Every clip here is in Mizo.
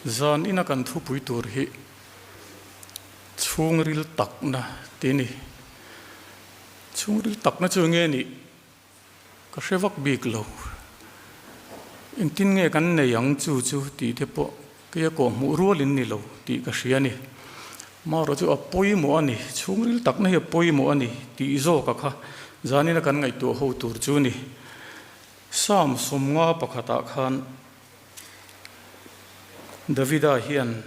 Zan ina kan thupui tur hi chhungril takna tih a ni. Chhungril takna chu enge nih ka hre vak bik lo. Engtin nge kan nei ang chu chu tih te pawh keia kawh hmuh rualin ni lo tih ka hria a ni. Marawh chu a pawimawh a ni, chhungril takna hi a pawimawh a ni tih zawka kha zanina kan ngaihtuah ho tur chu a ni. Psalm 50 pakhatah khan Davida hian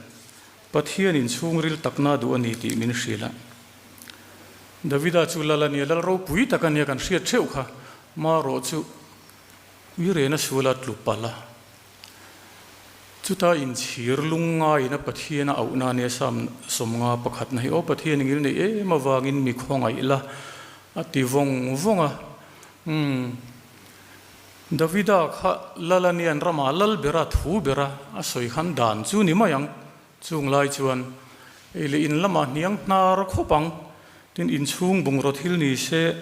Pathianin chhungril takna duh a ni tih min hrilh a. Davida chu lal a nia, lal ropui tak a nia kan hriat theuh kha. Marawh chu uirena suala tlu palh a. Chuta inchhir lungngaiin a Pathian a auhna a nia Psalm 50 pakhatna hi, Aw Pathian i ngil nei em avangin mi khawngaih la a ti vawng vawng a. Umm. Davida kha lal a nian ramah lal bera thu bera a sawi khan dan chu ni mai ang. Chung lai chuan ei leh in lamah hniang hnar khawp ang. Tin inchhung bungraw thil ni se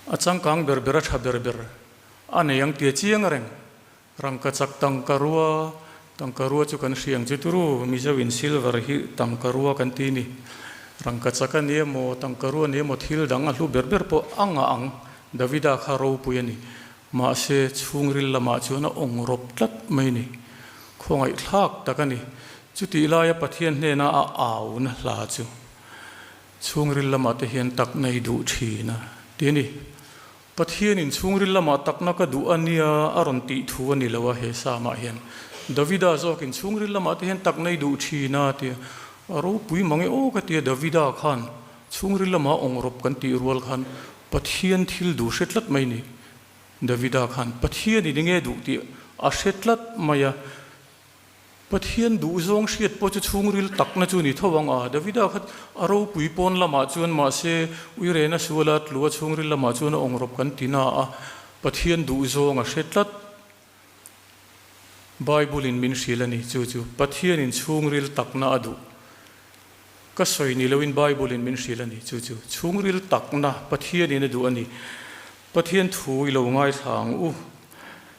a changkang ber ber a tha ber ber a nei ang tia chiang reng. Rangka chak tangka rua, tangka rua chu kan hria ang chu turu, Mizo in silver hi tangka rua kan ti ni. Rangka chak a ni emaw, tangka rua a ni emaw thil dang a hlu ber ber pawh a ngah ang, Davida kha ropui a ni. Mahse chhungril lamah chuan a awng rawp tlat mai ni. Khawngaihthlak tak a ni. Chutih laia Pathian hnena a auna hla chu chhungril lamah te hian tak nei duh thin a ti a ni. Pathianin chhungril lamah takna ka duh a nia a rawn tih thu a ni lo a he Psalm-ah hian. Davida zawkin chhungril lamah te hian takna i duh thin a tia a ropui mang e aw ka tia Davida khan chhungril lamah awngrawp kan tih rual khan Pathian thil duh hre tlat mai ni. Davida khan Pathianin enge duh tih a hre tlat mai a. Pathian duhzawng hriat pawh chu chhungril takna chu ni tho ang a, Davida kha a ropui pawn lamah chuan mahse uirena suala tlua chhungril lamah chuan a awngrawp kan ti na a, Pathian duhzawng a hre tlat. Bible in min hrilh a ni, chu chu Pathianin chhungril takna a duh. Ka sawi ni loin Bible in min hrilh a ni, chu chu chhungril takna Pathianin a duh a ni. Pathian thu i lo ngaithla ang u.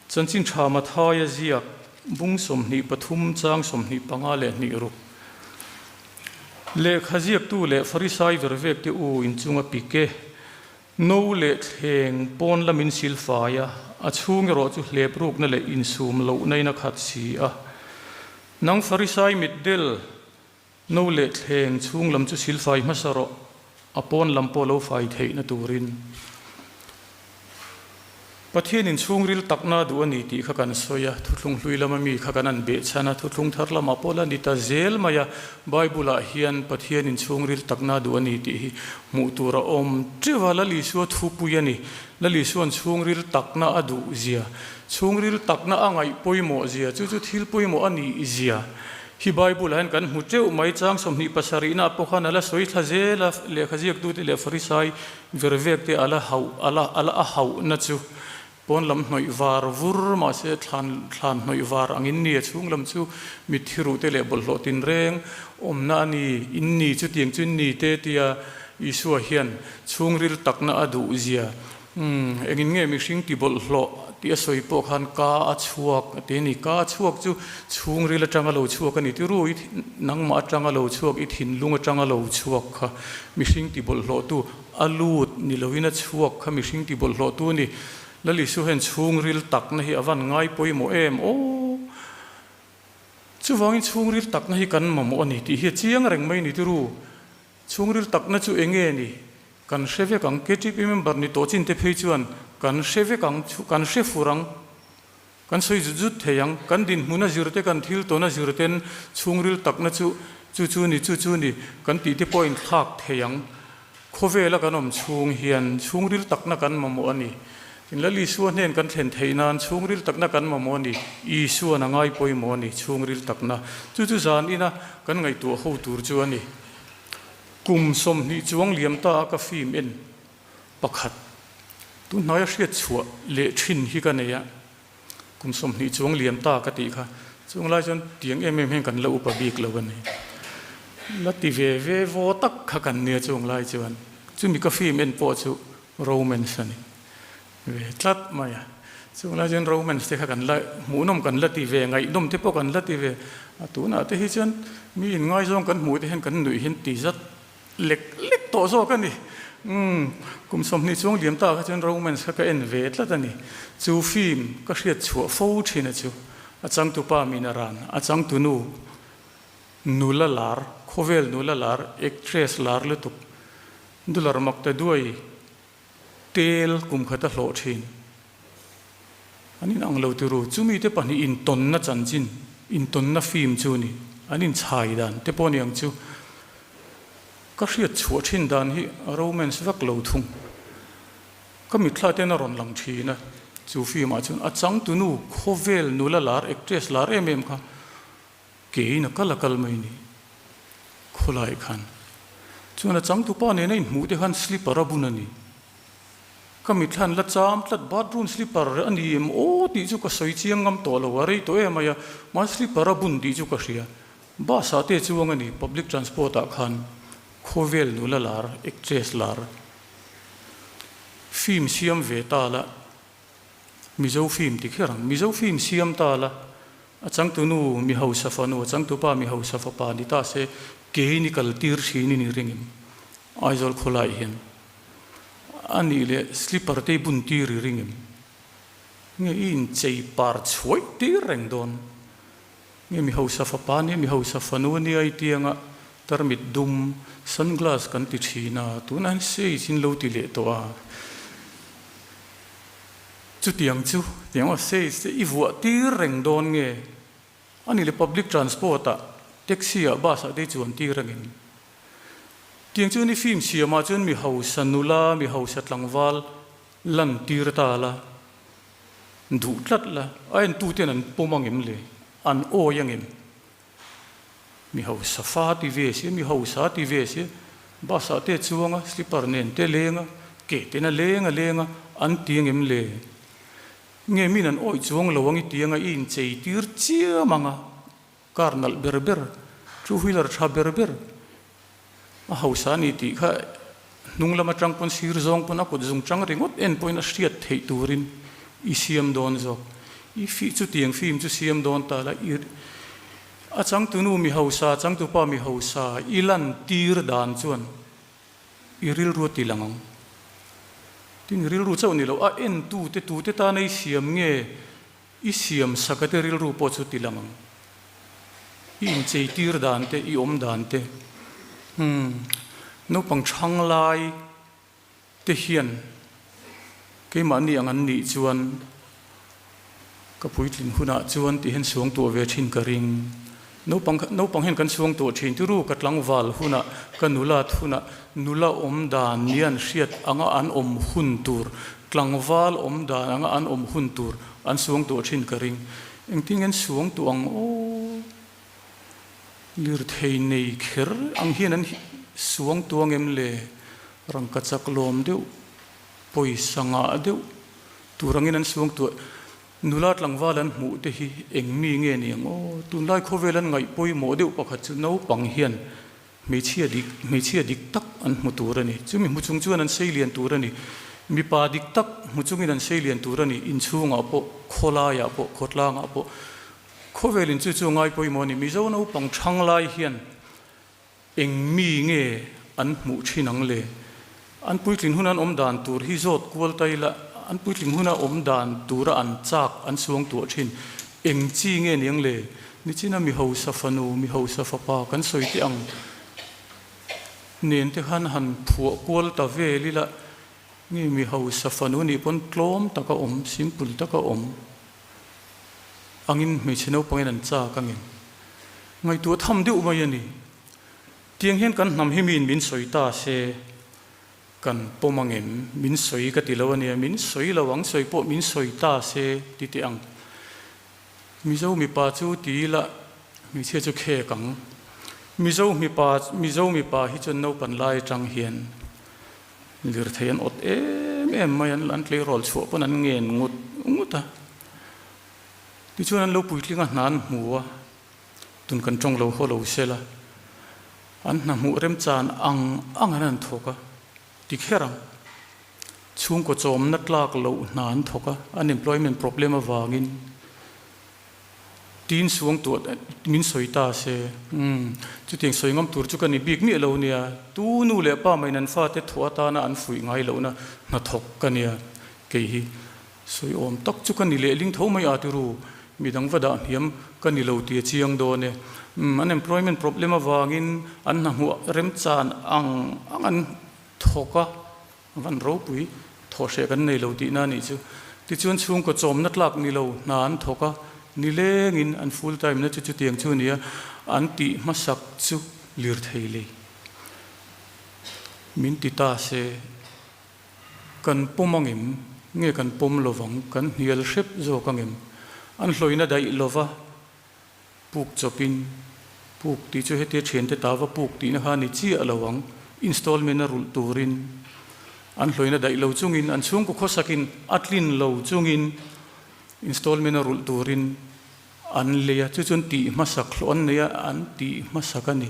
Chanchin tha Mathaia ziak bung 23 chang 25 leh hnih ruk. Lehkha ziaktu leh Farisai vervek te u inchunga pik e. No leh thleng pawn lamin silfai a, a chhung erawh chu hlep rukna leh insum lohna in a khat si a. Nang Farisai mitdel No leh thleng chhung lam chu silfai hmasa rawh, a pawn lam pawh lo fai theihna turin. Pathianin chhungril takna duh a ni tih kha kan sawi a, thuthlung hlui lama mi kha kan an behchhan a, thuthlung thar lamah pawh la ni ta zel mai a, Bible-ah hian Pathianin chhungril takna duh a ni tih hi hmuh tur a awm teuh a, Lal Isua thupui a ni. Lal Isua'n chhungril takna a duh zia, chhungril takna a ngaih pawimawh zia, chu chu thil pawimawh a nih zia. Hi Bible ah hian kan hmu teuh mai, chang 27 na pawh khan a la sawi thla zel a, lehkha ziaktute leh Farisai vervek te a la hauh, a la, a la a hauhna chu pawn lam hnawih var vur mahse thlan, thlan hnawih var angin ni, a chhung lam chu mitthi ruh te leh bawlhhlawh tinreng awmna a ni, in ni chutiang chu in ni te tia Isua hian chhungril takna a duh zia. Umm, engin nge mihring ti bawlhhlawh tih a sawi pawh khan ka a chhuak a ti a ni. Ka a chhuak chu chhungril atanga lo chhuak a ni. Ti ru, i nangmah atanga lo chhuak, i thinlung atanga lo chhuak kha mihring ti bawlhhlawhtu a lut ni loin a chhuak kha mihring ti bawlhhlawhtu a ni. Lal Isu hian chhungril takna hi a van ngai pawimawh em aw! Chuvangin chhungril takna hi kan mamawh a ni tih hi a chiang reng mai a ni. Ti ru, chhungril takna chu enge ni? Kan hre vek ang, KTP member ni tawh chin te phei chuan kan hre vek ang, kan hre fur ang, kan sawi zut zut thei ang, kan dinhmun a zir te, kan thil tawn a zir ten chhungril takna chu chu chu ni, chu chu ni kan tih te pawh a inthlak thei ang. Khawvela kan awm chhung hian chhungril takna kan mamawh a ni. Tin, Lal Isua hnen kan thlen theih nan chhungril takna kan mamawh a ni. Isuan a ngai pawimawh a ni, chhungril takna. Chu chu zan ina kan ngaihtuah ho tur chu a ni. Kum 20 chuang liam ta a ka film en pakhat tunhnaia hriat chhuah leh thin hi ka nei a, kum 20 chuang liam ta ka tih kha chung lai chuan tiang em em hian kan la upa bik lo a ni. La ti ve ve vaw tak kha kan nia chung lai chuan chumi ka film en pawh chu romance a ni ve tlat mai a. Chung lai chuan romance te kha kan la hmuhnawm kan la ti ve, ngaihnawm te pawh kan la ti ve. A tunah te hi chuan mi inngaizawng kan hmuh te hian kan nuih hian ti zat lek lek tawh zawk a ni. Umm, kum 20 chuang liam ta kha chuan romance kha ka en ve tlat a ni. Chu film ka hriat chhuah fo thin a chu. A changtupa min a ran, a changtunu nula lar, khawvel nula lar, actress lar lutuk, dollar mak ta duai tel kum khat a hlawh thin. An inang lo tiru, chumi te pahnih intawnna chanchin, intawnna film chu ni, an inchhai dan te pawh niang chu. Ka hriat chhuah thin dan hi a romance vak lo thung. Ka mitthla ten a rawn lang thin a, chu film ah chuan a changtunu khawvel nula lar, actress lar em em kha keiin a kal a kal mai ni khawlai khan. Chuan a changtupa nena inhmuh te khan slipper a bun a ni. Ka mitthla an la cham tlat, bathroom slipper a ni em aw tih chu ka sawi chiang ngam tawh lo, a rei tawh em mai a, mahse slipper a bun tih chu ka hria. Bus ah te chuang a ni, public transport ah khan khawvel nula lar, actress lar, film siam ve ta la, Mizo film ti kher ang, Mizo film siam ta la, a changtunu mi hausa fanu, a changtupa mi hausa fapa ni ta se, kei ni kal tir thin i ni ringin Aizawl khawlai hian a nih leh slipper te i bun tir i ringin nge i inchei par chhuaih tir reng dawn. Nge mi hausa fapa nia mi hausa fanu ania i tianga tarmit dum, sunglass kan ti thin a, tunah hian shades in lo ti leh tawh a. Chutiang chu tiang aw shades te i vuah tir reng dawn nge? A nih leh public transport ah, taxi ah, bus ah te i chuan tir angin. Tiang chuan i film siamah chuan mi hausa nula, mi hausa tlangval lan tir ta la. Duh tlat la, a entuten an pawm angem le? An awi angem? Mi hausa fa ti ve si, mi hausa ti ve si, bus ah te chuang a, slipper nen te leng a, ke ten a leng a leng a, an ti angem le? Nge min an awi chuang lo ang i ti anga i inchei tir chiam ang a, car nalh ber ber, two wheeler tha ber ber, A hausa a ni tih kha hnung lam atang pawn sir zawng pawn a kut zung chang ringawt en pawhin a hriat theih turin i siam dawn zawk. I fih chutiang film chu siam dawn ta la i a changtunu mi hausa, changtupa mi hausa i lan tir dan chuan i rilru a ti lang ang. Tin rilru chauh ni lo a entute tute tana i siam nge I siam saka te rilru pawh chu ti lang ang. I inchei tir dan te, i awm dan te. Umm, naupang chhang lai te hian keimahni ang an nih chuan ka puitlin hunah chuan tih hian suang tuah ve thin ka ring. Naupang naupang hian kan suang tuah thin tiru ka tlangval hunah, ka nulat hunah nula awm dan nian hriat anga an awm hun tur Tlangval awm dan anga an awm hun tur an suang tuah thin ka ring. Engtin nge an suang tuah ang aw? Lirthei nei kher ang hian an suang tuah ang em le? Rangka chak lawm deuh, pawisa ngah deuh tur angin an suang tuah. Nula tlangval an hmuh te hi eng mi nge ni ang aw? Tunlai khawvel an ngaih pawimawh deuh pakhat chu naupang hian Hmeichhia dik, hmeichhia dik tak an hmu tur a ni. Chumi hmu chung chuan an sei lian tur a ni. Mipa dik tak hmu chungin an sei lian tur a ni. Inchhungah pawh, khawlaiah pawh, khawtlangah pawh. Khawvelin chu chu ngai pawimawh a ni. Mizo naupang thang lai hian eng mi nge an hmuh thin ang le? An puitling huna an awm dan tur hi zawt kual ta ila, an puitling huna awm dan tura an chak an suang tuah thin. Eng chi nge niang le? Nichina mi hausa fanu, mi hausa fapa kan sawi teh ang nen te khan han phuah kual ta vel ila, nge mi hausa fanu nih pawn tlawm taka awm, simple taka awm angin hmeichhe naupangin an chak angin ngaihtuah tham deuh mai a ni. Tiang hian kan hnam hi miin min sawi ta se kan pawm ang em? Min sawi ka ti lo a nia, min sawi lo ang, sawi pawh min sawi ta se ti teh ang. Mizo mipa chu ti ila hmeichhia chu khek ang. Mizo mipa Mizo mipa hi chuan naupan lai atang hian lirthei an awt em em mai an an tleirawl chhuah pawn an ngen ngut ngut a. Tichuan an lo puitling a hna an hmu a. Tun kan tawng lo haw lo sela, an hna hmuh remchan ang ang an han thawk a, ti kher ang. Chhungkaw chawmna tlak loh hna an thawk a, unemployment problem avangin tin suang tuah min sawi ta se. Umm, chutiang sawi ngam tur chu ka ni bik miah lo nia, tu nu leh pa maiin an fate thawh atana an fuih ngai lohna hna thawk ka nia, kei hi sawi awm tak chu ka ni lehling tho mai a tiru, midang va dah hniam ka ni lo tia chiang dawn e. Umm, unemployment problem avangin an hna hmuh remchan ang ang an thawk a. Van ropui thawh hreh kan nei lo tihna a nih chu. Tichuan chhungkaw chawmna tlak ni lo hna an thawk a, nilengin an full time na chu chutiang chu a ni a, an tih hmasak chu lirthei lei min ti ta se kan pawm angem nge kan pawm lovang kan hnial hrep zawk angem an hlawina daih lova Puk chawpin, puk tih chu hetia thiante ta va puk tihna kha a ni chiah lo ang, installment a rulh turin an hlawina daih lo chungin, an chhungkaw khawsakin a tlin lo chungin installment a rulh turin an lei a, chu chuan tih hmasak hlawh an nei a, an tih hmasak a ni.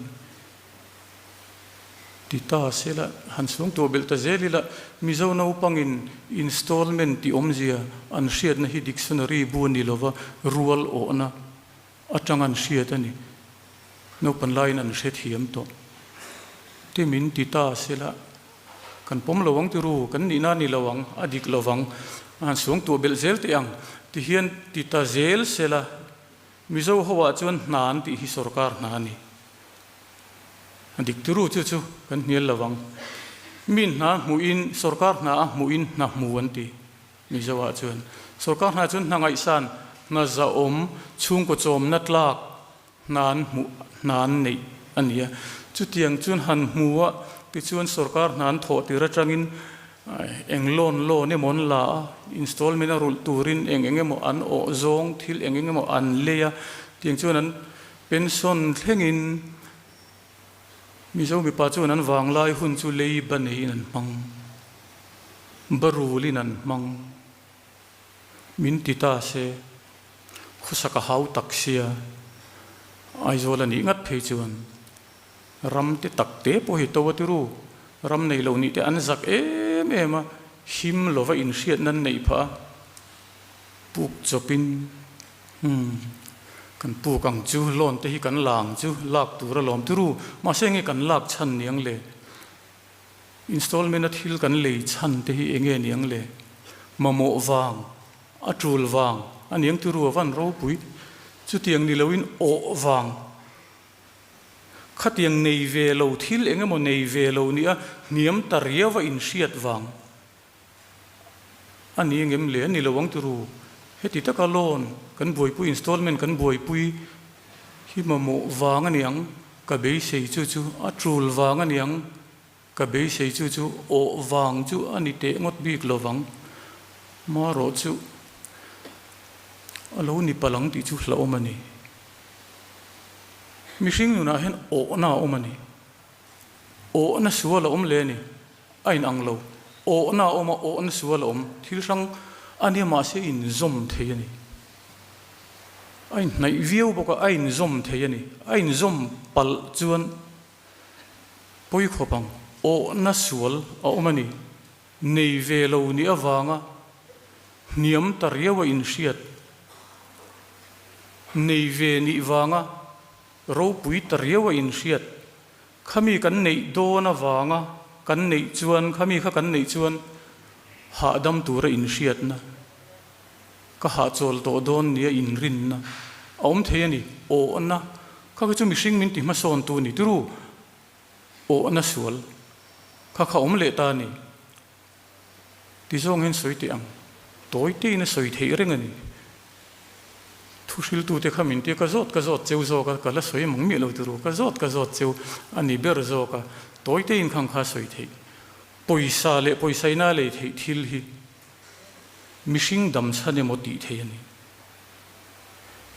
Ti ta sela, han chhung tuah belh ta zel ila, Mizo naupangin installment tih awmzia an hriatna hi dictionary bu a ni lova, rual awhna atang an hriat a ni. Naupan laiin an hrethiam tawh. Ti min ti ta sela, kan pawm lo ang ti ru, kan nihna a ni lo ang, a dik lovang, han chhung tuah belh zel teh ang ti hian ti ta zel sela, Mizo ho ah chuan hna an tih hi sorkar hna a ni. A dik turu chu chu kan hnial lo ang. Mi hna hmuhin sorkar hna a hmuhin hna hmu an ti Mizo ah chuan. Sorkar hna chuan hna ngaihsan, hna zahawm, chhungkaw chawmna tlak hna an hmuh hna an neih a ni a. Chutiang chuan han hmu a tichuan sorkar hna an thawh tir atangin Eng loan loan emaw an la a, installment a rulh turin eng eng emaw an awh zawng thil eng eng emaw an lei a, tiang chuan an pension thlengin Mizo mipa chuan an vanglai hun chu lei ba neiin an hmang, ba rulin an hmang. Min ti ta se, khawsak a hau tak sia, Aizawl a nih ngat phei chuan. Ram te tak te pawh hi to a ti ru. Ram nei lo nih te an zak em em a, him lova inhriatna an neih phah a. Puk chawpin, Umm, kan puk ang chu, loan te hi kan la ang chu, lak tur a lawm ti ru. Mahse enge kan lak chhan niang le? Installment a thil kan lei chhan te hi enge niang le? Mamawh vang, a tul vang a niang ti ru a van ropui. Chutiang ni loin awh vang. Khatiang nei ve lo thil eng emaw nei ve lo nia hniam ta riau a inhriat vang a ni engem le a ni lo ang turu. Heti taka loan kan buaipui installment kan buaipui hi mamawh vang a ni ang, ka beisei chu chu a tul vang a ni ang, ka beisei chu chu awh vang chu a ni teh ngawt bik lo vang. Marawh chu a lo ni palh ang tih chu hlauhawm a ni. Mihring nunah hian awhna a awm a ni. Awhna sual a awm le a ni. A inang lo. Awhna a awm a, awhna sual a awm. Thil hrang a nia mahse inzawm thei a ni. A inhnaih viau bawk a, a inzawm thei a ni. A inzawm palh chuan pawi khawp ang. Awhna sual a awm a ni. Nei ve lo nih avanga hniam ta riau a inhriat. Nei ve nih vanga ropui ta riau a inhriat. Khami kan neih dawn avanga kan neih chuan, khami kha kan neih chuan hahdam tura inhriatna, ka hahchawl tawh dawn nia inrinna a awm thei a ni. Awhna kha kha chu mihring min ti hmasawntu a ni turu. Awhna sual kha kha awm leh ta a ni. Ti zawng hian sawi teh ang. Tawi tein a sawi theih reng a ni. Thu hriltute kha min tia ka zawt ka zawt cheu zawk a, ka la sawi mang miah lo turu, ka zawt ka zawt cheu a ni ber zawk a, tawi tein khang kha a sawi theih. Pawisa leh pawisaina lei theih thil hi mihring dam chhan emaw tih theih a ni.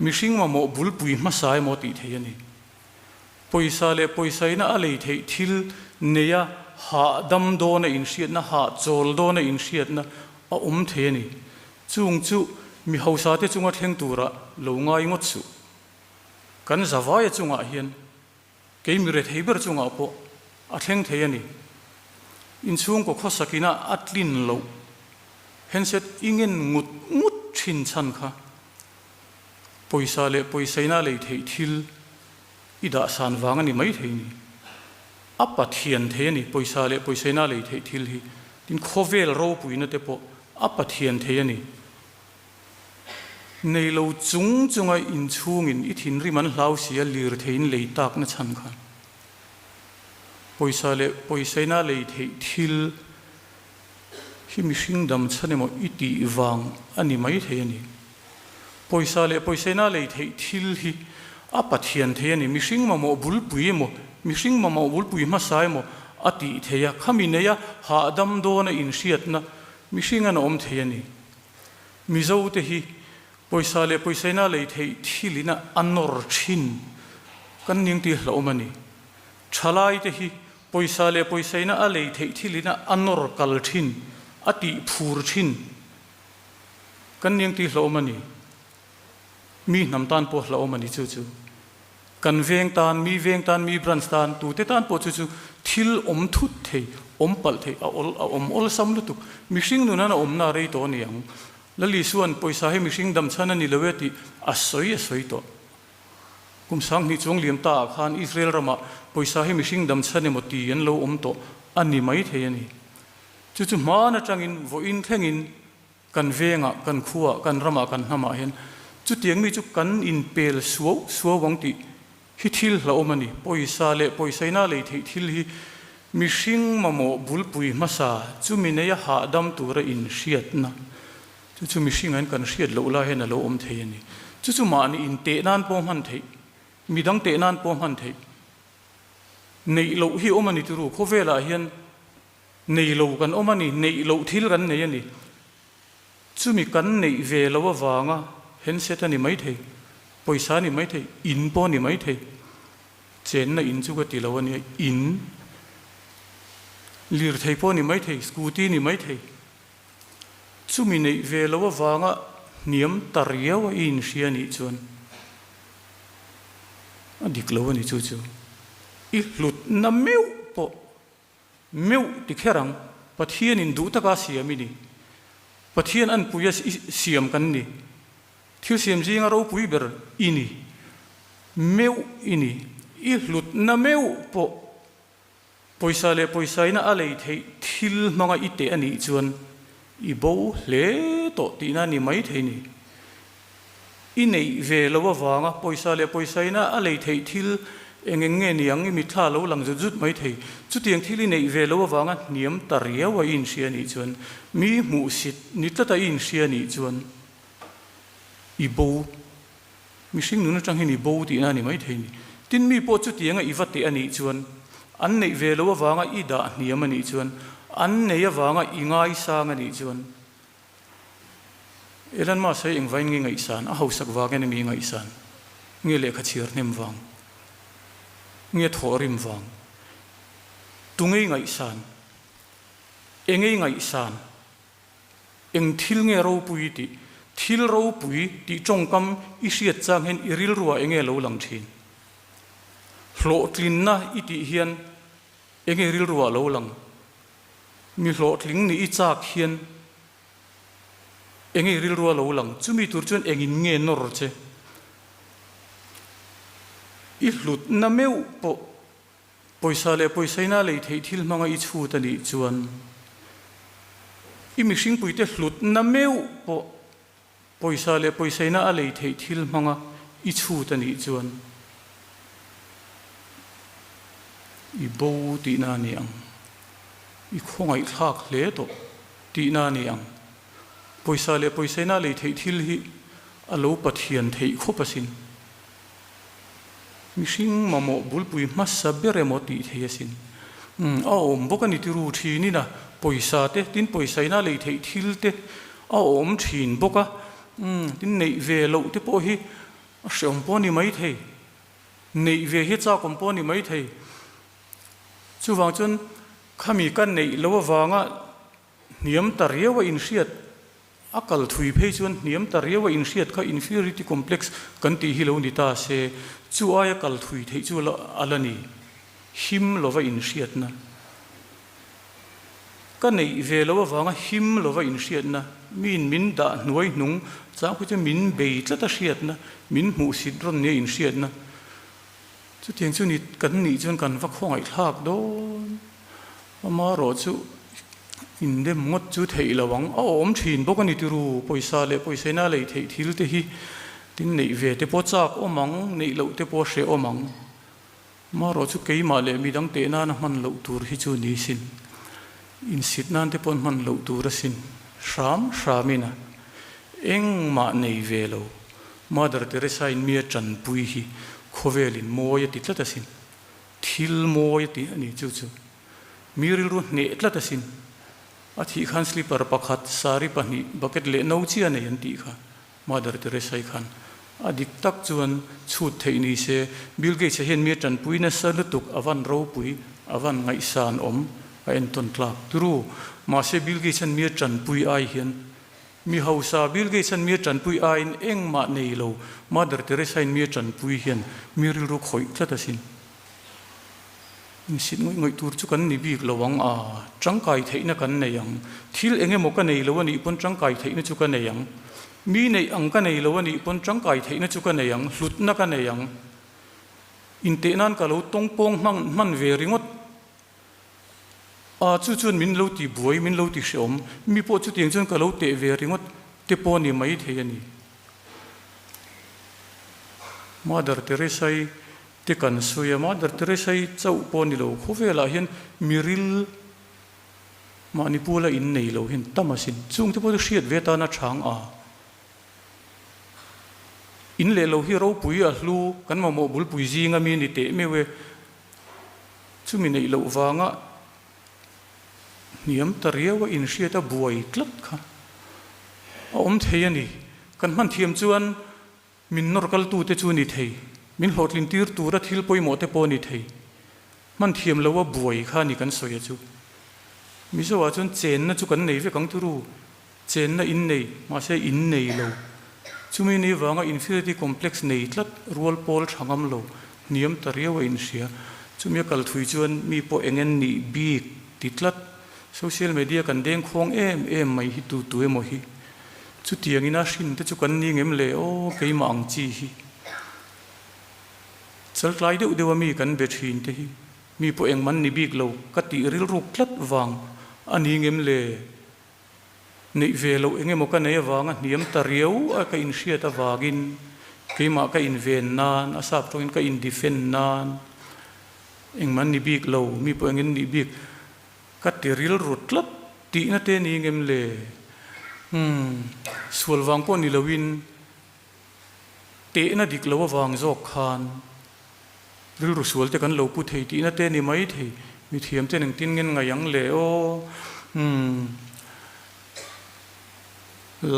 Mihring mamawh bulpui hmasa emaw tih theih a ni. Pawisa leh pawisaina a lei theih thil neia hahdam dawna inhriatna, hahchawl dawna inhriatna a awm thei a ni. Chung chu mi hausate chunga thleng tura lo ngai ngawt suh. Kan zavaia chungah hian kei mi rethei ber chungah pawh a thleng thei a ni. Inchhungkaw khawsakina a tlin loh handset i ngen ngut ngut thin chhan kha pawisa leh pawisaina lei theih thil i dah san vang a ni mai thei ni. A Pathian thei a ni, pawisa leh pawisaina lei theih thil hi. Tin, khawvel ropuina te pawh a Pathian thei a ni. Nei lo chung chunga inchhungin i thinrim an hlau si a lirtheiin lei tak na chhan kha. Pawisa leh pawisaina lei theih thil hi mihring dam chhan emaw i tih vang a ni mai thei a ni. Pawisa leh pawisaina lei theih thil hi a Pathian thei a ni. Mihring mamawh bulpui emaw, mihring mamawh bulpui hmasa emaw a tih thei a, khami neia hahdam dawna inhriatna mihring an awm thei a ni. Mizo te hi pawisa leh pawisaina lei theih thilin a nawr thin kan ning tih hlauhawm a ni. Thalai te hi pawisa leh pawisaina a lei theih thilin a nawr kal thin, a tih phur thin kan ning tih hlauhawm a ni. Mi hnam tan pawh hlauhawm a ni chu chu. Kan veng tan, mi veng tan, mi branch tan, tute tan pawh chu chu thil awm thut thei, awm palh thei, a awl, a awm awlsam lutuk. Mihring nun an a awmna a rei tawh a ni ang. Lali Suan pawisa hi mihring dam chhan a ni lo e tih a sawi a sawi tawh. Kum 2000 chuang liam ta ah khan Israel ramah pawisa hi mihring dam chhan emaw ti an lo awm tawh a ni mai thei a ni. Chu chu hmaan atangin vawiin thlengin Kan vengah, kan khuaah, kan ramah, kan hnamah hian chutiang mi chu kan inpel suau suau ang tih hi thil hlauhawm a ni. Pawisa leh pawisaina lei theih thil hi mihring mamawh bulpui hmasa chumi neia hahdam tura inhriatna chu chu mihringah hian kan hriat loh lai hian a lo awm thei a ni. Chu chu mahni inteh nan pawh hman theih, midang teh nan pawh hman theih neih loh hi awm a ni turu khawvelah hian Nei lo kan awm a ni, neih loh thil kan nei a ni. Chumi kan neih ve lo avanga handset a ni maithei, pawisa a ni maithei, in pawh a ni maithei. Chenna in chu ka ti lo a nia, in lirthei pawh a ni maithei, scooty a ni maithei. Chumi neih ve lo avanga hniam ta riau a i inhria nih chuan a dik lo a ni chu chu. I hlutna meuh pawh Meuh ti kher ang, Pathianin duh taka siam i ni. Pathian anpuia siam kan ni. Thil siam zinga ropui ber i ni. Meuh i ni. I hlutna meuh pawh pawisa leh pawisaina a lei theih thil hmanga i teh a nih chuan i bo hle tawh tihna a ni mai thei ni. I neih ve lo avanga pawisa leh pawisaina a lei theih thil eng eng nge ni ang i mitthla lo lang zut zut mai thei. Chutiang thil i neih ve lo avanga hniam ta riau a i inhria nih chuan, mi hmuhsit ni tlata i inhria nih chuan i bo, mihring nun atang hian i bo tihna a ni mai thei ni. Tin, mi pawh chutianga i va teh a nih chuan, an neih ve lo avanga i dah hniam a nih chuan, an nei avanga i ngaisang a nih chuan, Elon Musk hi engvain nge ngaihsan? A hausak vangin a mi ngaihsan? Nge lehkha chhiar hnem vang? Nge thawhrim vang? Tungei ngaihsan? Engei ngaihsan? Eng thil nge ropui tih? Thil ropui tih tawngkam i hriat chang hian i rilruah enge lo lang thin? Hlawhtlinna i tih hian enge rilruah lo lang? Mi hlawhtling nih i chak hian eng i rilru a lo lang? Chumi tur chuan engin nge nawr che? I hlutna meuh pawh pawisa leh pawisaina lei theih thil hmanga i chhut a nih chuan i mihringpuite hlutna meuh pawh Pawisa leh pawisaina a lei theih thil hmanga i chhut a nih chuan i bo tihna a ni ang. I khawngaihthlak hle tawh tihna a ni ang. Pawisa leh pawisaina a lei theih thil hi a lo pathian theih khawp asin. Mihring mamawh bulpui hmasa ber emaw tih thei asin. Umm, a awm bawk a ni tiru thinin a, pawisa te, tin pawisaina lei theih thil te a awm thin bawk a, umm, tin neih ve loh te pawh hi a hreawm pawh a ni mai thei, neih ve hi a chakawm pawh a ni mai thei. Chuvang chuan khami ka neih loh avanga hniam ta riau a inhriat A kal thui phei chuan hniam ta riau a inhriat kha inferiority complex kan tih hi lo ni ta se, chu aia kal thui theih chu a la ni. Him lova inhriatna. Ka neih ve lo avanga him lova inhriatna, miin min dah hnuai hnung chang pawh chu min bei tlat a hriatna, min hmuhsit rawn nia inhriatna. Chutiang chu ni kan nih chuan kan va khawngaihthlak dawn. Amaherawh chu indem ngawt chu theih lo ang. A awm thin bawk a ni tiru, pawisa leh pawisaina lei theih thil te hi tin neih ve te pawh chak awm ang, neih loh te pawh hrehawm ang. Amaherawh chu keimah leh midang teh nana hman loh tur hi chu ni sin. Insit nan te paw'n hman loh tur asin. Hram hramin a engmah nei ve lo. Mother Teresa in mi a tanpui hi khawvelin mawi a ti tlat asin. Thil mawi a ti a ni chu chu. Mi rilru hneh tlat asin. A thih khan slipper pakhat, sari pahnih, bucket leh no chiah nei an tih kha Mother Teresa-i khan a dik tak chuan chhut theih ni se, Bill Gates-a hian mi a tanpui nasa lutuk a van ropui, a van ngaihsan awm, a entawn tlak turu. Mahse Bill Gates-a'n mi a tanpui ai hian mi hausa Bill Gates-a'n mi a tanpui aiin engmah nei lo Mother Teresa-in mi a tanpui hian mi rilru khawih tlat asin. Insit ngawih ngawih tur chu kan ni bik lo ang a, tangkai theihna kan nei ang. Thil eng emaw ka nei lo a nih pawn tangkai theihna chu ka nei ang. Mi neih ang ka nei lo a nih pawn tangkai theihna chu ka nei ang, hlutna ka nei ang. Inteh nan ka lo tawngpawng hmang hman ve ringawt a, chu chuan min lo ti buai, min lo ti hreawm. Mi pawh chutiang chuan ka lo teh ve ringawt te pawh a ni mai thei a ni. Mother Teresa-i Te kan sawi a, Mother Teresa hi chauh pawh ni lo, khawvelah hian miril mahni pula in nei lo hian tam asin. Chung te pawh chu hriat ve tana chang a. In leh lo hi ropui a hlu, kan mamawh bulpui zinga mi ni teh meuh e. Chumi neih loh vanga hniam ta riau a inhriat a buai tlat kha a awm thei a ni. Kan hman thiam chuan Min nawr kaltute chu ni thei, min hlawhtlin tir tura thil pawimawh te pawh ni thei. Hman thiam loa buai kha ni kan sawi a chu. Mizo ah chuan chenna chu kan nei vek ang turu, chenna in nei, mahse in nei lo. Chumi ni vanga inferiority complex nei tlat rual pawl tha ngam lo, hniam ta riau a inhria. Chumi a kal thui chuan mi pawh eng en nih bik ti tlat. Social media kan dengkhawng em em mai hi tu tu emaw hi. Chutiangin a hrin te chu kan ni ngem le aw keimah ang chi hi. Chaltlai deuh deuh a mi kan be thin te hi mi pawh engman ni bik lo ka tih rilruk tlat vang a ni ngem le. Neih ve loh eng emaw ka nei avanga hniam ta riau a ka inhriat avangin keimah ka inven nan a sap tawngin ka in defend nan engman ni bik lo mi pawh engin nih bik Ka ti rilru tlat tihna te ni ngem le? Umm, sual vang pawh ni loin tehna dik lo avang zawk khan rilru sual te kan lo pu thei tihna te ni mai thei. Mithiam ten engtin ngen ngaih ang le aw? Umm,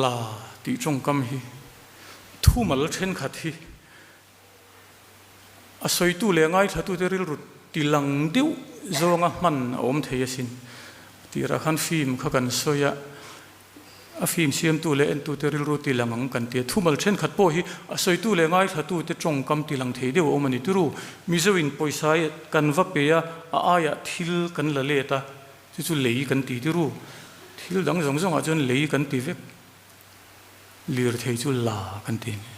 la tih tawngkam hi thumal thenkhat hi A sawitu leh ngaithlatute rilru tilang deuh zawnga hman a awm thei asin. Tirah khan film kha kan sawi a, a film siamtu leh entute rilru tilang ang kan ti a. Thumal thenkhat pawh hi a sawitu leh ngaithlatute tawngkam tilang thei deuh a awm a ni. Turu, Mizoin pawisa kan va pe a, a aiah thil kan la let a, chu chu lei kan ti. Turu, thil dang zawng zawngah chuan lei kan ti vek. Lirthei chu la kan ti a ni.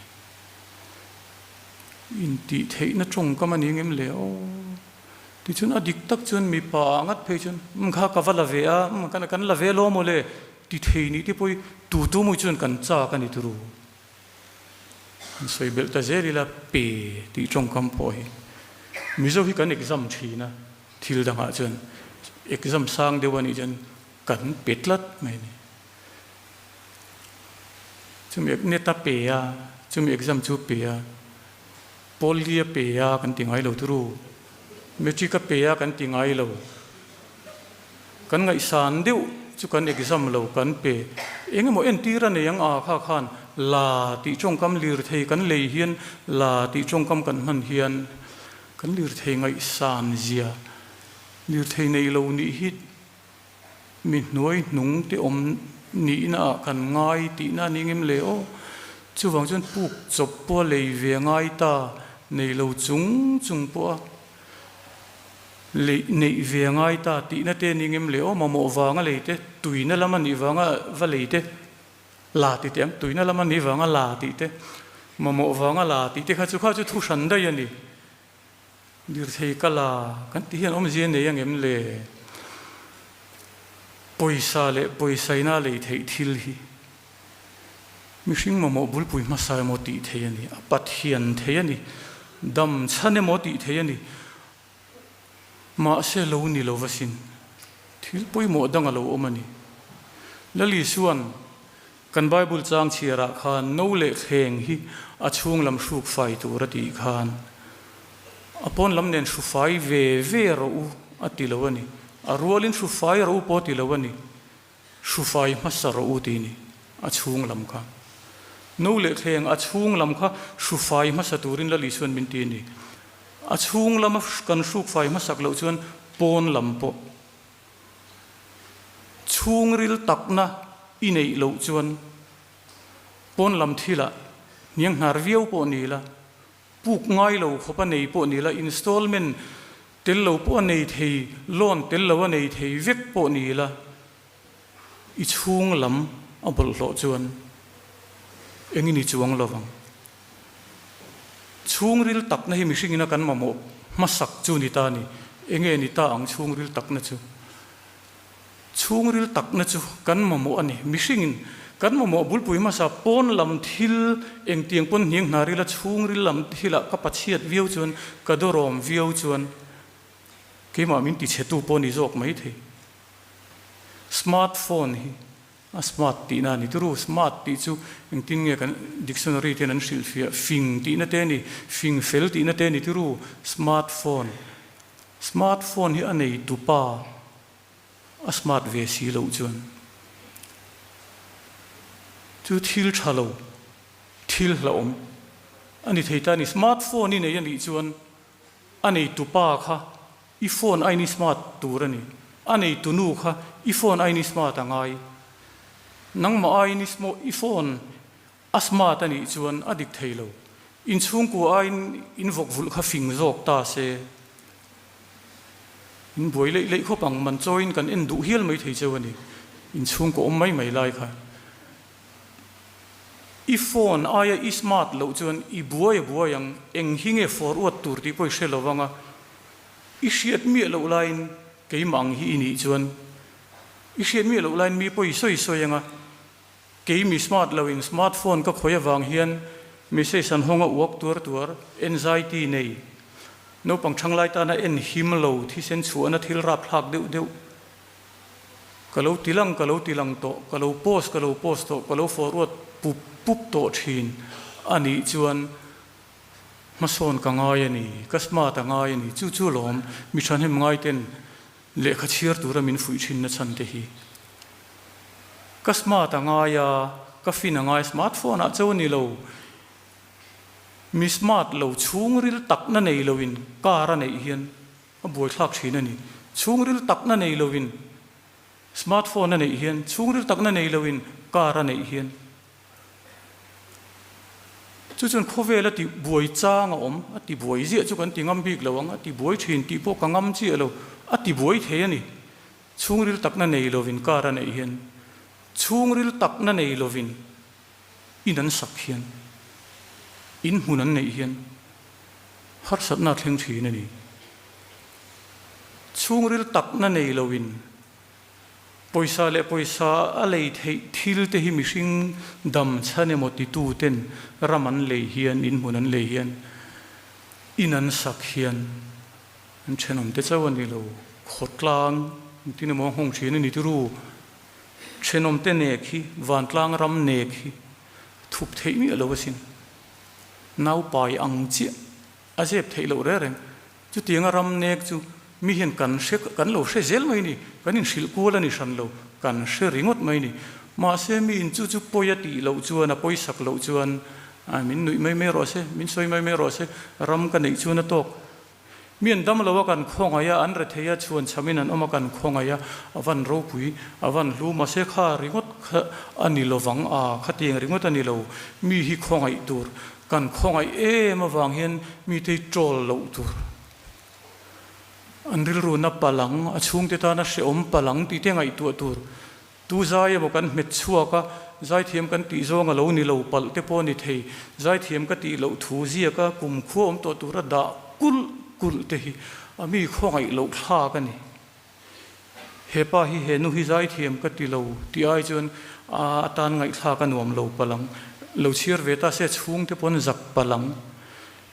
Intihtheihna tawngkam a ni ngem le aw. Tichuan a dik tak chuan mipa ah ngat phei chuan umm kha ka va la ve a, umm kan kan la ve lo maw le ti thei nih te pawh hi tu tu mawi chuan kan chak a ni turu. An sawi belh ta zel ila pe tih tawngkam pawh hi Mizo hi kan exam thin a, thil dangah chuan exam sang deuh a nih chuan kan pe tlat mai a ni. Chumi net a pe a, chumi exam chu pe a, Poly a pe a kan ti ngai lo turu, Matric a pe a kan ti ngai lo. Kan ngaihsan deuh chu kan exam lo kan pe. Eng emaw entir a nei ang a kha khan la tih tawngkam lirthei kan lei hian la tih tawngkam kan hman hian kan lirthei ngaihsan zia lirthei nei lo nih hi Mi hnuai hnung te awm nihna ah kan ngai tihna a ni ngem le aw. Chuvang chuan puk chawp pawh a lei ve ngai ta nei lo chung chung pawh a. Lei neih ve a ngai ta tihna te ni ngem le aw, mamawh vanga lei te, tuina lam a nih vanga va lei te, la ti teh ang, tuina lam a nih vanga la tih te, mamawh vanga la tih te kha chu kha chu thu hran daih a ni. Lirthei ka la kan tih hian awmzia nei angem le? Pawisa leh pawisaina lei theih thil hi mihring mamawh bulpui hmasa emaw tih theih a ni, a Pathian thei a ni, dam chhan emaw tih theih a ni. Mahse lo ni lo va sin, thil pawimawh dang a lo awm a ni. Lalisuan Kan Bible chang chhiarah khan no leh thleng hi a chhung lam hruk fai tur a tih khan a pawn lam nen hru fai ve ve rawh u a ti lo a ni. A rualin hru fai rawh u pawh a ti lo a ni. Hru fai hmasa rawh u ti ni a chhung lam kha. No leh thleng a chhung lam kha hru fai hmasa turin Lal Isuan min ti a ni. A chhung lama kan hruk fai hmasak loh chuan pawn lam pawh Chhungril takna i neih loh chuan pawn lam thilah hniang hnar viau pawh ni la, puk ngai lo khawp a nei pawh ni la, installment tel lo pawh a nei thei, loan tel lo a nei thei vek pawh ni la, i chhung lam a bawlhhlawh chuan engin i chuang lo vang. Chhungril takna hi mihringin a kan mamawh hmasak chu ni ta a ni. Enge ni ta ang chhungril takna chu? Chhungril takna chu kan mamawh a ni. Mihringin kan mamawh bulpui hmasa pawn lam thil engtiang pawn hniang hna rila chhungril lam thilah ka pachhiat viau chuan, ka dawrawm viau chuan keimah min tichhetu pawh ni zawk maithei. Smart phone hi A smart tihna a ni turu. Smart tih chu engtin nge kan dictionary ten an hrilhfiah? Fing tihna te a ni, fing fel tihna te a ni turu. Smart phone. Smart phone hi a nei tupa a smart ve si loh chuan chu thil tha lo, thil hlauhawm a ni thei ta a ni. Smart phone i nei a nih chuan a nei tupa kha I phone aini smart tur a ni. A neitu nu kha i phone aini smart a ngai. Nangmah aiin i phone a smart a nih chuan a dik thei lo. Inchhungkua aiin in vawk vulh kha fing zawk ta se. In buai leih leih khawp ang, man chawiin kan en duh hial mai thei cheu a ni. Inchhungkua awm mai mai lai kha. I phone aia i smart loh chuan i buai a buai ang, eng hi nge forward tur tih pawh i hre lo vang a, i hriat miah loh laiin keimah ang hi i nih chuan i hriat miah loh laiin mi pawh i sawi sawi ang a, kei mi smart loin smart phone ka khawih avang hian message an hawng a uak tuar tuar, anxiety nei, naupang thanglai tana en him lo, thisen chhuahna thil rapthlak deuh deuh. Ka lo ti lang, ka lo ti lang tawh, ka lo post, ka lo post tawh, ka lo forward pup pup tawh thin a nih chuan hmasawn ka ngai a ni, ka smart a ngai a ni, chu chu lawm mi thahnem ngaiten lehkha chhiar tura min fuih thin na chhan te hi. Ka smart a ngai a, ka fin a ngai, smart phone ah chauh a ni lo, mi smart lo chhungril takna nei loin car a neih hian A buaithlak thin a ni. Chhungril takna nei loin smart phone a neih hian, chhungril takna nei loin car a neih hian chu chuan khawvel a ti buai chang a awm, a ti buai ziah chu kan ti ngam bik lo ang, a ti buai thin tih pawh ka ngam chiah lo, a ti buai thei a ni. Chhungril takna nei loin car a neih hian, chhungril takna nei loin in an sak hian, in hmun an neih hian harsatna a thleng thin a ni. Chhungril takna nei loin pawisa leh pawisa a lei theih thil te hi mihring dam chhan emaw titu ten ram an lei hian, in hmun an lei hian, in an sak hian an thenawm te chauh a ni lo, khawtlang engtin emaw a nghawng thin a ni turu. Thenawmte nek hi, vantlang ram nek hi thup theih miah lo asin. Naupai ang chiah a zep theih loh reng reng. Chutianga ram nek chu mi hian kan hre, kan lo hre zel mai ni, kan inhrilh kual a ni hran lo, kan hre ringawt mai ni. Mahse mi in chu chu pawi a tih loh chuan, a pawisak loh chuan, min nuih mai mai rawh se, min sawi mai mai rawh se, ram ka neih chuan a tawk. Mi an dam lo a kan khawngaih a, an rethei a, chhuan chhamin an awm a kan khawngaih a, a van ropui, a van hlu, mahse kha ringawt kha a ni lovang a, khatiang ringawt a ni lo, mi hi khawngaih tur, kan khawngaih em avang hian mite hi troll loh tur. An rilru na palh ang, a chhungte tana hrehawm palh ang tih te ngaihtuah tur. Tu zai emaw kan hmet chhuak a, zaithiam kan tih zawng a lo ni lo palh te pawh a ni thei. Zaithiam ka tih loh thu ziaka kum khua awm tawh tura dah kulh kulh te hi a mi khawngaih loh thlak a ni. He pa hi he nu hi zaithiam ka ti lo tih ai chuan a atan ngaihthlak a nuam lo palh ang. Lo chhiar ve ta se chhungte pawn zak palh ang.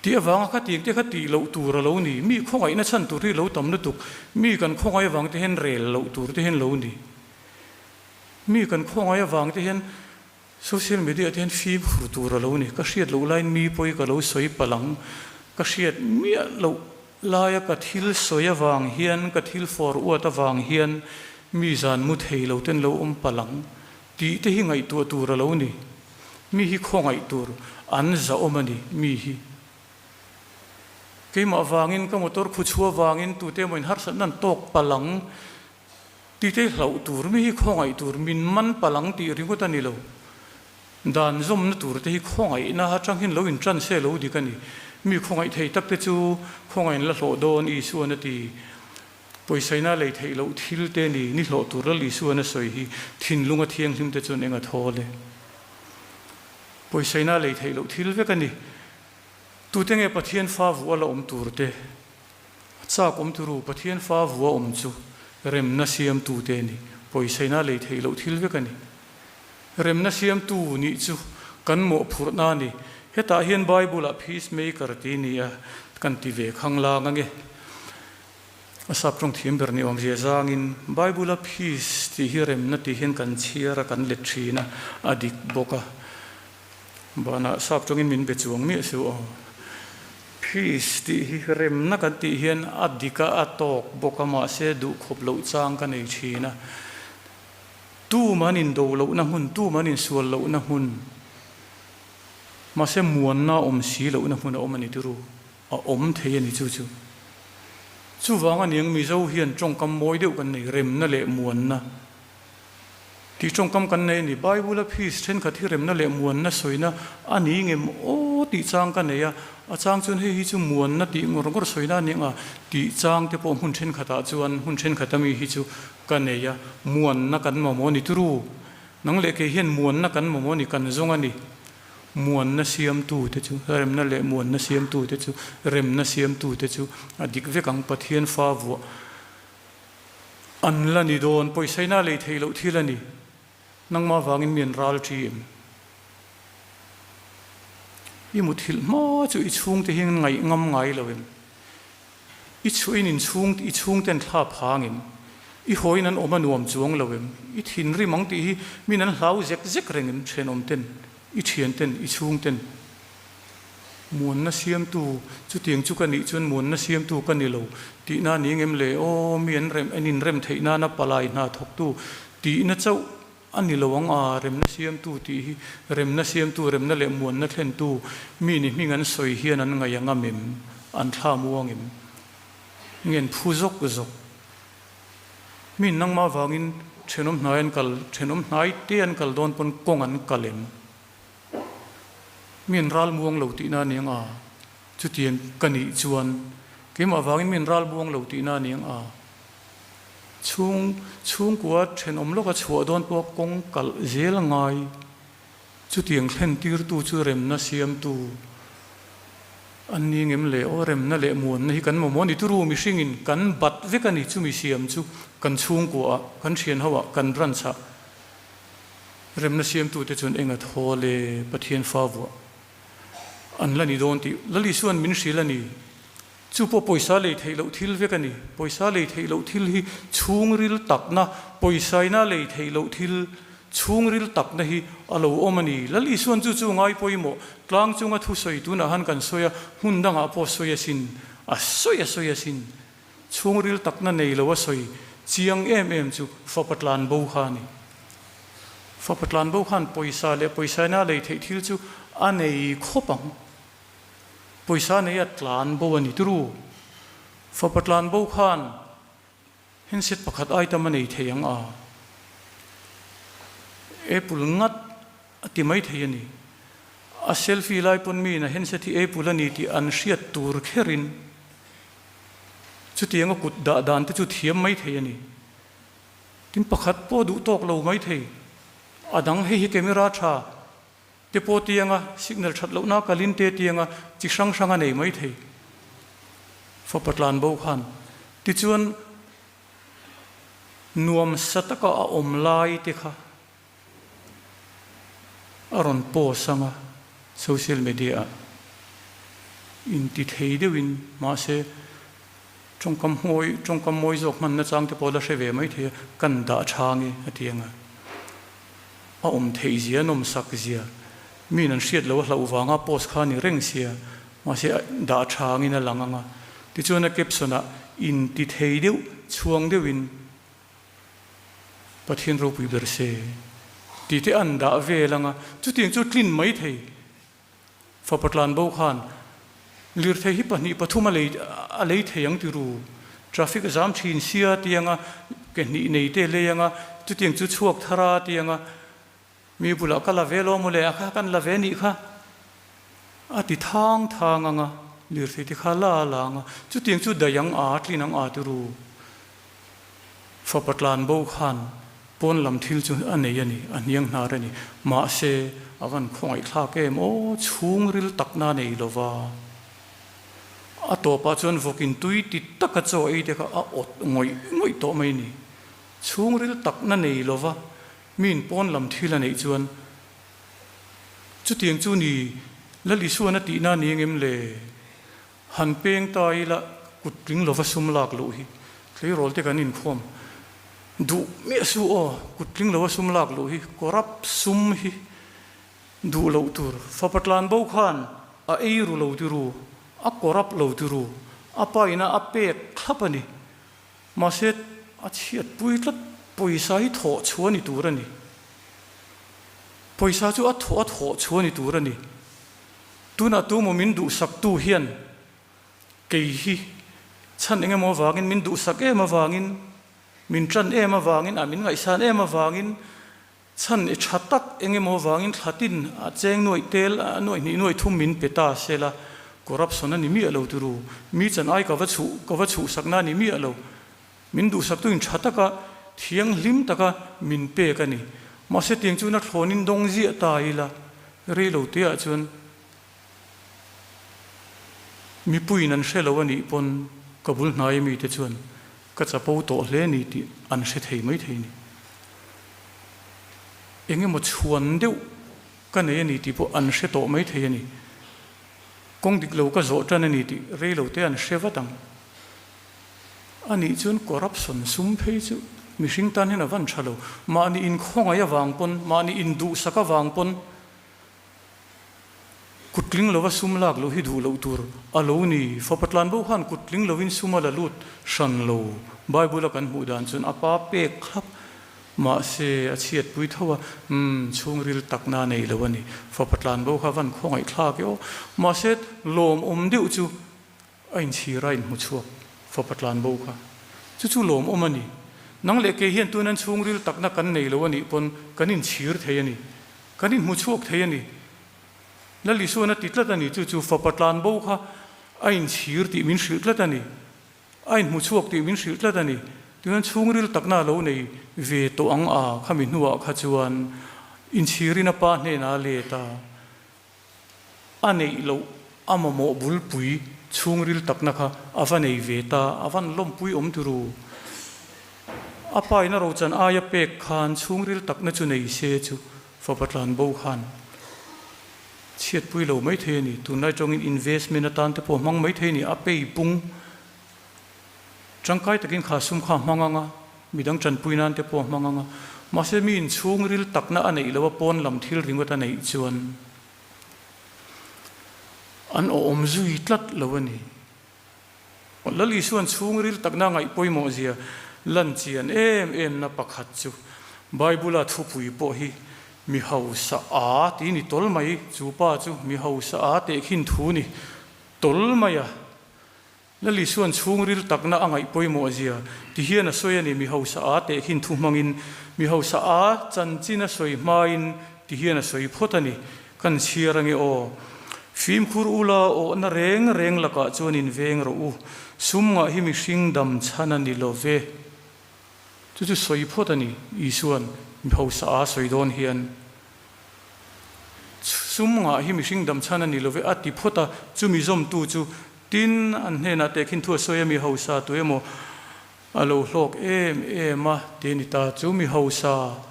Tih avanga kha tih te kha tih loh tur a lo ni. Mi khawngaihna chhan tur hi lo tam lutuk. Mi kan khawngaih avang te hian rel loh tur te hian lo ni. Mi kan khawngaih avang te hian social media te hian fimkhur tur a lo ni. Ka hriat loh laiin mi pawi ka lo sawi palh ang. Ka hriat miah loh laia ka thil sawi avang hian, ka thil fawr uat avang hian mi zan mu thei lo ten lo awm palh ang tih te hi ngaihtuah tur a lo ni. Mi hi khawngaih tur an zahawm a ni, mi hi. Keimah vangin, ka motor khu chhua vangin tute emaw in harsatna an tawk palh ang tih te hlauh tur, mi hi khawngaih tur, min man palh ang tih ringawt a ni lo. Dan zawmna tur te hi khawngaihna atang hian lo intan se lo dik a ni. Mi khawngaih thei tak te chu khawngaih an la hlawh dawn Isuan a ti. Pawisaina lei theih loh thil te ni ni hlawh tur Lal Isuan a sawi hi thinlunga thianghlim te chuan eng a thawl e. Pawisaina lei theih loh thil vek a ni. Tute nge Pathian fa vuah la awm tur te? A chak awm turu Pathian fa vuah awm chu remna siamtu te ni. Pawisaina lei theih loh thil vek a ni. Remna siamtu nih chu kan mawhphurhna a ni. Hetah hian Bible-ah peacemaker tih ni a kan ti ve khanglang ange. A sap tawng thiam ber ni awmzia zangin Bible-a peace tih hi remna tih hian kan chhiar a, kan let thin a, a dik bawk a. Banah sap tawngin min be chuang miah suh aw. Peace tih hi remna kan tih hian a dik a, a tawk bawk a, mahse duhkhawp loh chang ka nei thin a. Tum an indo lohna hmun, tum an insual lohna hmun, mahse muanna awm si lohna hmun a awm a ni turu. A awm thei a ni chu chu. Chuvang a niang Mizo hian tawngkam mawi deuh kan nei, remna leh muanna tih tawngkam kan nei a ni. Bible-a peace thenkhat hi remna leh muanna sawina a ni ngem aw tih chang ka nei a, a chang chuan hei hi chu muanna tih ngawr ngawr sawina a ni ang a tih chang te pawh hmun thenkhatah chuan hmun thenkhat ami hi chu ka nei a, muanna kan mamawh a ni turu. Nang leh kei hian muanna kan mamawh a ni, kan zawng a ni. Muanna siamtute chu, remna leh muanna siamtute chu, remna siamtute chu a dik vek ang, Pathian fa vuah an la ni dawn, pawisaina lei theih loh thil a ni, nangmah vangin mi an ral ṭi em? I muthilh hma chu i chhungte hi an ngaih ngam ngai lo em? I chhuin in chhung i chhungten thla phangin i hawiin an awm a nuam chuang lo em? I thinrim ang tih hi min an hlau zek zek reng em thenawm ten, i thian ten, i chhung ten? Muanna siamtu chutiang chu ka nih chuan muanna siamtu ka ni lo tihna ni ngem le? Aw mi an rem an inrem theih nana palai hna thawktu tihna chauh a ni lo ang a, remna siamtu tih hi remna siamtu, remna leh muanna thlentu mi ni hming an sawi hian an ngaih ang am em? An thla muang em? Nge an phu zawk zawk? Mi nangmah vangin thenawm hnai an kal, thenawm hnai te an kal dawn pawn kawng an kal em? Mi an ral muang lo tihna a ni ang a, chutiang ka nih chuan keimah vangin mi an ral muang lo tihna a ni ang a. Chhung chhungkua thenawm lawka chhuah dawn pawh kawng kalh zel a ngai. Chutiang thlen tirtu chu remna siamtu an ni ngem le aw, remna leh muanna hi kan mamawh a ni. Turu mihringin kan bat vek a ni, chumi siam chu kan chhungkuaah, kan thian hoah, kan branch ah remna siamtute chuan eng a thaw le Pathian fa vuah an la ni dawn tih Lal Isua'n min hrilh a ni. Chu pawh pawisa lei theih loh thil vek a ni. Pawisa lei theih loh thil hi chhungril takna, pawisaina lei theih loh thil chhungril takna hi a lo awm a ni. Lal Isuan chu chu ngai pawimawh tlang chunga thusawi tunah han kan sawi a, hmun dangah pawh sawi asin, a sawi a sawi asin. Chhungril takna nei lo a sawi chiang em em chu fapa tlan bo kha a ni. Fapa tlan bo khan pawisa leh pawisaina lei theih thil chu a nei khawp ang. Pawisa nei a tlan bo a ni turu. Fapa tlan bo khan handset pakhat item a nei thei ang a, Apple ngat a ti mai thei a ni. A selfie lai pawn miin a handset hi Apple a ni tih an hriat tur kherin. Chutianga kut dah dan te chu thiam mai thei a ni. Tin pakhat pawh duh tawk lo mai thei. A dang hei hi camera tha te pawh tianga signal that lohna kalin te tianga chi hrang hrang a nei mai thei. Fapa tlan bo khan tichuan nuam sa taka a awm lai te kha a rawn post ang a social media ah inti thei deuhin mahse tawngkam mawi tawngkam mawi zawk hman nachang te pawh la hre ve mai thei a kan dah tha nge a ti ang a a awm theih zia a nawmsak zia miin an hriat loh a hlauh vanga post kha a ni reng sia mahse dah tha angin a lang ang a tichuan a caption ah inti thei deuh chhuang deuhin Pathian ropui ber se tih te an dah vel anga chutiang chu tlin mai thei. Fapa tlanbo khan lirthei hi pahnih pathum a lei a lei thei ang ti ru. Traffic a zam thin sia tianga ke hnih nei te lei anga chutiang chu chhuak thar a tianga mi bulah ka la ve lo mawle a kha kan la ve nih kha a ti thang thang anga lirthei te kha la la anga chutiang chu daih ang a tlin ang a ti ru. Fapa tlanbo khan pawn lam thil chu a nei a ni, a hniang hnar a ni. Mahse, a van khawngaihthlak em aw, chhungril takna a nei lo va. A tawpah chuan vawkin tui ti taka chaw ei te kha a awt ngawih ngawih tawh mai a ni. Chhungril takna nei lo va, miin pawn lam thil a neih chuan chutiang chu ni Lal Isuan a tihna a ni engem le? Han peng ta ila kut tling lova sum lak luh hi tleirawl te kan inkhawm duh miah su aw, kut tling lova sum lak luh hi corrupt sum hi duh loh tur. Fapa tlan bo khan a ei ru lo ti ru, a corrupt lo ti ru, a paina a pek thlap a ni. Mahse a chhiat pui tlat pawisa hi thawh chhuah ni tur a ni. Pawisa chu a thawh a thawh chhuah ni tur a ni. Tunah tumaw min duhsaktu hian kei hi chhan eng emaw avangin, min duhsak em avangin, min tan em avangin, a min ngaihsan em avangin, chhan i tha tak eng emaw avangin thlatin a cheng nuaih tel, a nuaih hnih nuaih thum min pe ta se la, corruption a ni miah lo turu. Mi chan ai ka va chhuh, ka va chhuhsakna a ni miah lo. Min duhsaktu in tha taka, thianghlim taka min pek a ni. Mahse tiang chuan a thlawnin dawng ziah ta ila, rei lo te ah chuan mipuiin an hre lo a nih pawn ka bul hnai ami te chuan ka chapo tawh hle ni tih an hre thei mai thei ni. Eng emaw chhuan deuh ka nei a ni tih pawh an hre tawh mai thei a ni. Kawng dik lo ka zawh tan a ni tih rei lo te an hre vat ang. A nih chuan corruption sum phei chu mihring tan hian a van tha lo. Mahni inkhawngaih avang pawn, mahni induhsak avang pawn kut tling lova sum lak loh hi duh loh tur a lo ni. Fapa tlanbo khan kut tling lovin sum a la lut hran lo. Bible a kan hmuh dan chuan a pa pek thlap mahse a chhiatpui tho a, umm chhungril takna a nei lo a ni. Fapa tlanbo kha a van khawngaih thlak e aw. Mahse lawmawm deuh chu A inchhir a inhmu chhuak fapa tlan bo kha. Chu chu lawmawm a ni. Nang leh kei hian tun an chhungril takna kan nei lo a nih pawn kan inchhir thei a ni. Kan inhmu chhuak thei a ni. Lal Isuan a ti tlat a ni. Chu chu fapa tlan bo kha a inchhir tih min hrilh tlat a ni. A inhmu chhuak tih min hrilh tlat a ni. Tun an chhungril takna a lo nei ve tawh ang a khami hnuah kha chuan inchhirin a pa hnenah a let a. A neih loh a mamawh bulpui chhungril takna kha a va nei ve ta, a van lawmpui awm turu. A pa in a rochan aia pek khan chhungril takna chu nei se chu fapa tlan bo khan chhiatpui lo mai thei a ni. Tunlai tawngin investment atan te pawh hmang mai thei a ni, a pei pung tangkai takin kha sum kha a hmang ang a, midang tanpui nan te pawh a hmang ang a. Mahse mi inchhungril takna a neih loh a pawn lam thil ringawt a neih chuan an awm zui tlat lo a ni. Lal Isuan chhungril takna ngaih pawimawh zia lan chian em em na pakhat chu Bible-a thupui pawh hi mi hausa a tih ni tawl mai, chu pa chu mi hausa a tehkhin thu ni tawl mai a. Lal Isuan chhungril takna a ngaih pawimawh zia ti hian a sawi a ni, mi hausa a tehkhin thu hmangin, mi hausa a chanchin a sawi hmain ti hian a sawi phawt a ni. Kan chhiar ange aw. Fimkhur ula awhna reng reng lakah chuan in veng rawh u, sum ngah hi mihring dam chhan a ni lo ve. Chu chu sawi phawt a ni, Isua'n mi hausa a sawi dawn hian. Sum ngah hi mihring dam chhan a ni lo ve a ti phawt a, chumi zawmtu chu tin an hnenah tehkhin thu a sawi a, mi hausa tu emaw a lo hlawk em em a ti a ni ta. Chu mi hausa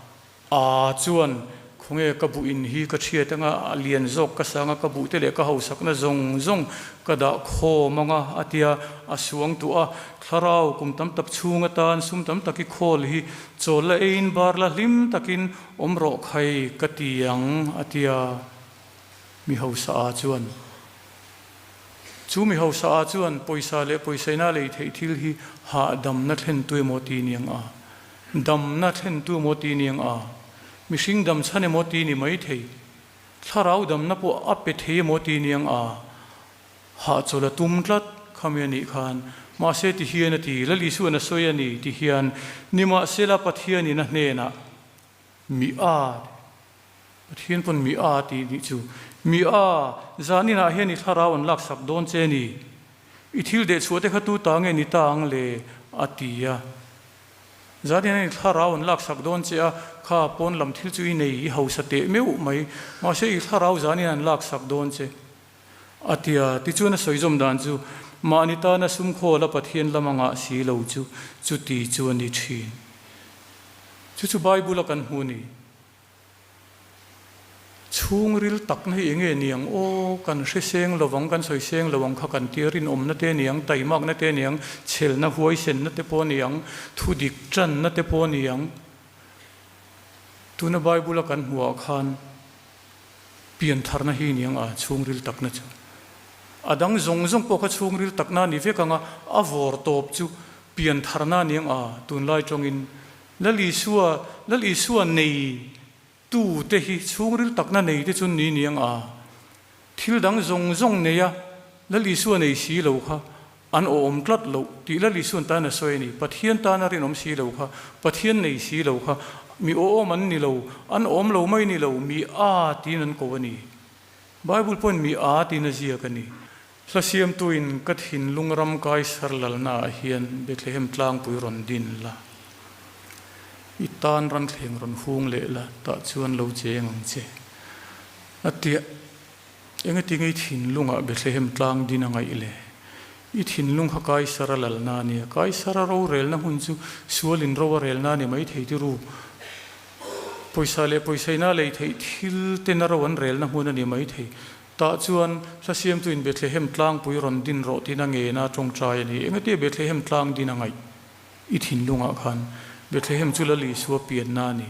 A chuan, Khawnge ka buh in hi ka thiat anga, a lian zawk ka sang a, ka buh te leh ka hausakna zawng zawng ka dah khawm anga, a tia a suang tuah a. Thlarau kum tam tak chhung atan sum tam tak i khawl hi chawl la eiin bar la hlim takin awm rawh khai ka ti ang, a tia mi hausa a chuan. Chu mi hausa a chuan pawisa leh pawisaina lei theih thil hi hahdamna thlen tu emaw ti niang a. Damna thlentu emaw ti niang a, mihring dam chhan emaw ti ni mai thei, thlarau damna pawh a pe thei emaw ti niang a, hahchawl a tum tlat khami a nih khan, mahse ti hian a ti, Lal Isuan a sawi a ni ti hian, nimahsela Pathianin a hnenah mi a, Pathian pawn mi a ti nih chu, mi a, zaninah hian i thlarau an laksak dawn che ni, i thil dehchhuah te kha tu ta nge ni ta ang le a ti a. Zanin a ni thlarau an laksak dawn che a, kha pawn lam thil chu i nei, i hausa teh meuh mai, mahse i thlarau zanin an laksak dawn che a ti a. Tichuan a sawi zawm dan chu, Mahni tana sum khawl a Pathian lama ngah si lo chu, chuti chu a ni thin. Chu chu Bible a kan hmu ni. Chhungril takna hi enge niang aw, kan hre seng lovang, kan sawi seng lo ang kha kan tia rinawmna te niang, taimakna te niang, chhelna huaisenna te pawh niang, thudik tanna te pawh niang. Tuna Bible a kan hmuh ah khan piantharna hi niang a chhungril takna chu. A dang zawng zawng pawh kha chhungril takna a ni vek ang a, a vawr tawp chu piantharna niang a tunlai tawngin Lal Isua, Lal Isua nei tu te hi chhungril takna nei te chu ni niang a, thil dang zawng zawng nei a Lal Isua nei si lo kha an awm tlat loh tih Lal Isuan tan a sawi a ni. Pathian tana rinawm si lo kha, Pathian nei si lo kha mi awm an ni lo, an awm lo mai ni lo, mi a tiin an ko a ni. Bible pawhin mi a tiin a ziak a ni. Hla siamtuin ka thinlung ram Kaisar lalnaah hian Bethlehem tlangpui rawn din la, i tan ranthleng rawn hung leh la, tah chuan lo cheng ang che. A tia, Engati nge i thinlungah Bethlehem tlang din a ngaih le? I thinlung kha Kaisar a lalna a nia, Kaisar a rorelna hmun chu sualin ro a relna a ni maithei tiru. Pawisa leh pawisaina lei theih thil ten a ro an relna hmun a ni maithei. Tah chuan hla siamtuin Bethlehem tlangpui rawn din rawh tiin a ngena a tawngtai a ni. Engatia Bethlehem tlang din a ngaih? I thinlungah khan Bethlehem chu Lal Isua pianna a ni.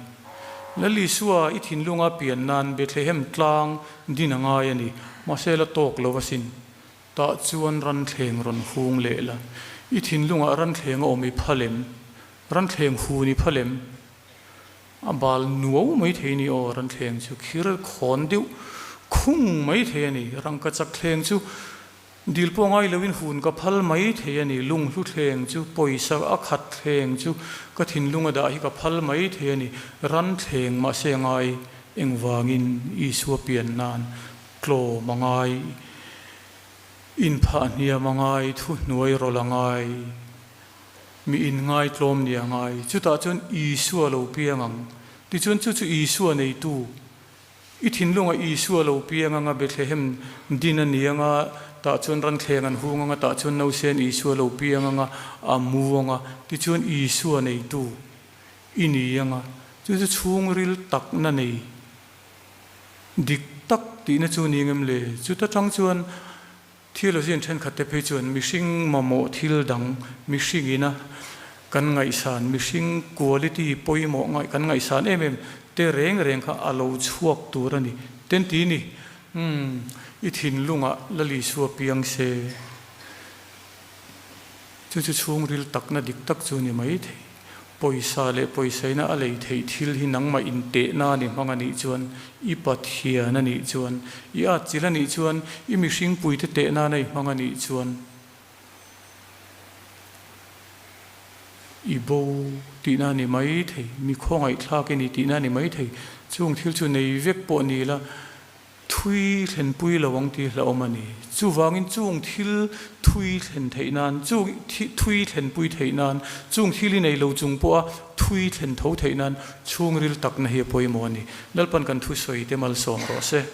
Lal Isua i thinlunga pian nan Bethlehem tlang din a ngai a ni. Mahse la tawk lo asin. Tah chuan ranthleng rawn hung leh la. I thinlungah ranthleng a awm i phal em? Ranthleng hun i phal em? A bal nuau mai thei ni aw, ranthleng chu khir khawn deuh khung mai thei a ni. Rangka chak thleng chu dil pawh ngai loin hun ka phal mai thei a ni. Lunghlu thleng chu pawisa a khat thleng chu ka thinlung a dah hi ka phal mai thei a ni. Ranthleng mahse a ngai engvangin Isua pian nan tlawm a ngai, inphah hniam a ngai, thuhnuai rawlh a ngai. Mi inngaitlawm nia ngai. Chutah chuan Isua lo piang ang. Tichuan chu chu Isua neitu, i thinlunga Isua lo piang anga Bethlehem din a ni anga, tah chuan ranthleng an hung anga, tah chuan nausen Isua lo piang anga, a mu anga, tichuan Isua neitu i ni anga, chu chu chhungril takna nei dik tak tihna chu ni ngem le? Chuta tang chuan Theologian thenkhatte phei chuan mihring mamawh thil dang, mihringina kan ngaihsan, mihring quality pawimawh ngaih kan ngaihsan em em te reng reng kha a lo chhuak tur a ni. Ten ti ni, Umm, i thinlungah Lal Isua piang se. Chu chu chhungril takna dik tak chu ni mai thei. Pawisa leh pawisaina a lei theih thil hi nangmah intehna a ni hmang a nih chuan, i Pathian a nih chuan, i atchilh a nih chuan, i mihringpuite tehna a nei hmang a nih chuan, i bo tihna a ni mai thei, mi khawngaihthlak i ni tihna a ni mai thei. Chung thil chu nei vek pawh ni la, thu. Thui thlenpui lo ang tih hlauhawm a ni. Chuvangin chung thil thui thlen theih nan, chung thui thlenpui theih nan, chung thil i nei lo chung pawha thui thlen tho theih nan chhungril takna hi a pawimawh a ni. Lalpan kan thusawi te malsawm rawh se.